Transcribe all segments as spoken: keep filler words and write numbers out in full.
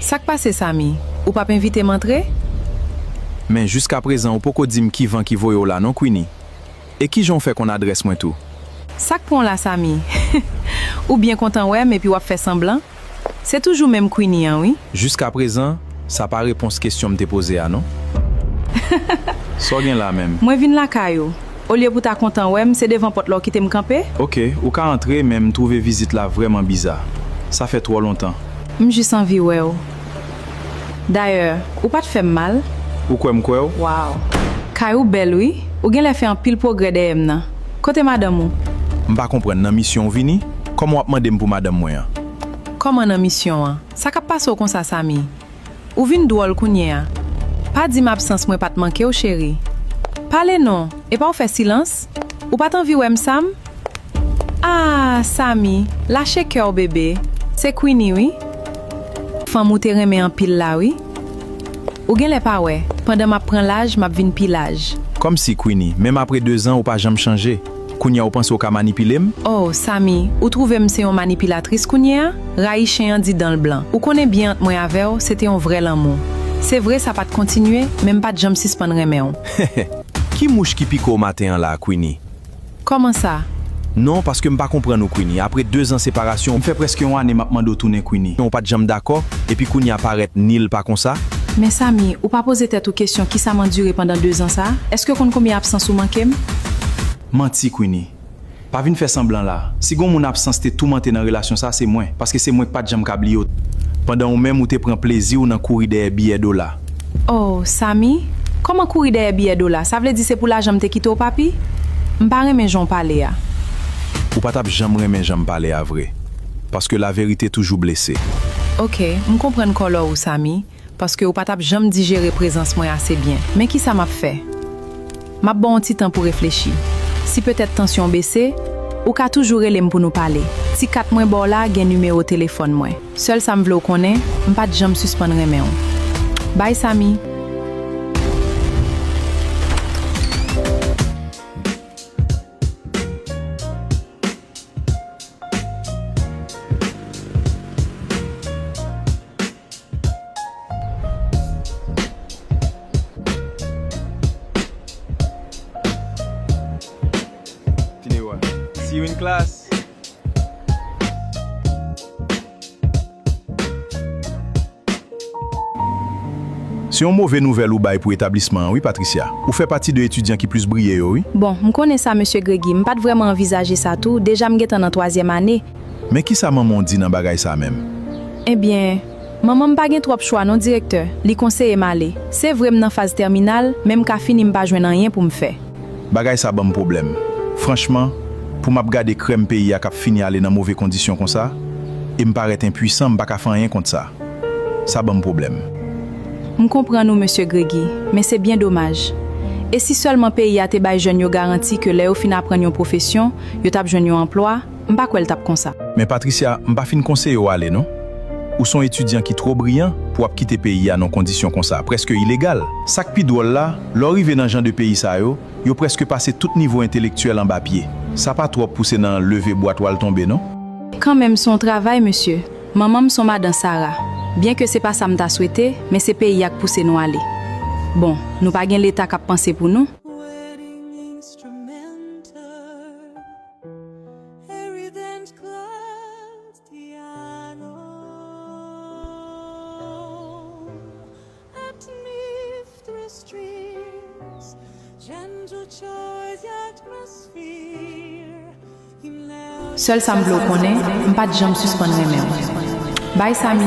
Sa k pase, Samy? Ou p ap envite m antre? Men jiskaprezan ou poko di m ki van ki voye w la non, Queenie. E kijan w fè konn adrès mwen tou? Sa k pran w la, Samy? Ou byen kontan wè m epi w ap fè sanblan? Se toujou menm Queenie an, wi. Jiskaprezan, sa pa repons kesyon m te poze a non. Sa w gen la menm? Mwen vin lakay ou. Olye pou w ta kontan wè m, se devan pòt la w kite m kanpe? Oke, ou ka antre, men m twouve vizit la vrèman biza. Sa fè twò lontan. M jis anvi wè w. Dayè, ou pa t fè m mal. Ou kwè m kwè w? Waw! Kay ou bèl, wi. Ou genlè fè anpil pwogrè dèyè m nan. Kote madanm ou? M pa konprann, nan misyon w vini? Kòman w ap mande m pou madanm mwen an? Kòman nan misyon an? Sa k ap pase w konsa, Samy? Ou vin dwòl kounye a. Pa di m absans mwen pa t manke w, cheri. Pale non, epa w fè silans? Ou pa t anvi wè m, Sam? Ah, Samy, lache kè w, bebe. Se Queenie, wi. Fanm ou te renmen anpil la, wi. Ou genlè pa wè, pandan m ap pran laj, m ap vin pi laj. Kòmsi, Queenie, menm apre dezan, ou pa janm chanje. Kounye a, ou panse ou ka manipile m? Oh, Samy, ou twouve m se yon manipilatris kounye a? Rayi chen an di dan l blan. Ou konnen byen ant mwen avè w, se te yon vrè lanmou. Se vre, sa pa t kontinye, men m pa t janm sispann renmen w. Ki mouch ki pike w maten an la a, Queenie? Kòman sa? Non, paske m pa konprann ou, Queenie. Apre dezan separasyon, m fè prèske yon ane m ap mande w tounen, Queenie. Ou pa t janm dakò, epi kounye a parèt nil pa konsa? Men Samy, ou pa poze tèt ou kesyon kisa m andire pandan dezan sa a? Èske w konn konbyen absans ou manke m? Manti, Queenie. Pa vin fè sanblan la. Si gon moun absans te toumante nan relasyon sa, se mwen, paske se mwen k pa t janm ka bliye w. Pandan ou menm ou te pran plezi w nan kouri dèyè biyè dola. Oh, Samy, kòman kouri dèyè biyè dola? Sa vle di se pou lajan m te kite w, papi? M pa renmen jan w pale a. Ou pa t ap janm renmen jan m pale a vre, paske laverite toujou blese. Oke, m konprann kòlò ou, Samy, paske ou pa t ap janm dijere prezans mwen ase byen. Men kisa m ap fè? M ap ba w yon ti tan pou reflechi. Si petèt tansyon w bese, ou ka toujou rele m pou nou pale. Ti kat mwen ba w la gen nimewo telefòn mwen. Sèl sa m vle w konnen, m pa t janm sispann renmen w. Bay, Samy. Fini wè. See you in class. Se yon move nouvèl ou bay pou etablisman an, wi, Patricia. Ou fè pati de etidyan ki plis briye yo, wi. Bon, m konnen sa, mesye Grégy. M pa t vrèman anvizaje sa tou. Deja m gentan nan twazyèm ane. Men kisa manman w di nan bagay sa menm? Ebyen, manman m pa gen twòp chwa non, direktè. Li konseye m ale. Se vre m nan faz tèminal, men m ka fini m pa jwenn anyen pou m fè. Bagay sa ban m pwoblèm. Franchman, pou m ap gade krèm peyi a k ap fini ale nan move kondisyon konsa, e m parèt enpwisan, m pa ka fè anyen kont sa. Sa ban m pwoblèm. M konprann ou, mesye Grégy, men se byen domaj. E si sèlman peyi a te bay jèn yo garanti ke lè yo fin aprann yon pwofesyon, yo t ap jwenn yon anplwa, m pa kwè l t ap konsa. Men Patricia, m pa fin konseye w ale non. Ou se yon etidyan ki twò briyan pou w ap kite peyi a nan kondisyon konsa, prèske ilegal. Sa k pi dwòl la, lè w rive nan jan de peyi sa yo, yo prèske pase tout nivo entelektyèl anba pye. Sa pa twòp pou se nan leve bwat w al tonbe non. Kanmenm, se yon travay, mesye. Manman m se yon madan Sara. Byenke se pa sa m ta swete, men se peyi a k pouse nou ale. Bon, nou pa gen Leta k ap panse pou nou. Wedding instrumental, iridescent clouds, piano. Up to me through streams, gentle joys, atmosphere. Sèl sa m vle w konnen, m pa t janm sispann renmen w. Bay, Samy.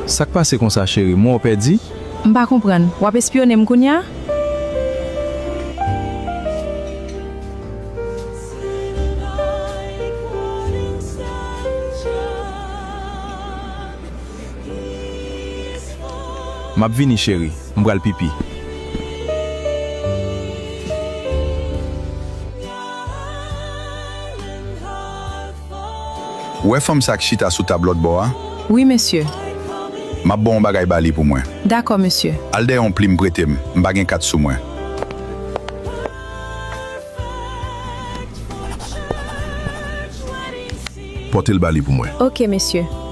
Sa k pase konsa, cheri? M wè w pèdi? M pa konprann. W ap espyone m kounye a? M ap vini, cheri. M pral pipi. Ou wè fanm sa k chita sou tab lòt bò a? Wi, mesye. M ap ba w yon bagay ba li pou mwen. Dakò, mesye. Al dèyè yon plim prete m. M pa gen kat sou mwen. Pote l ba li pou mwen. Ok, mesye.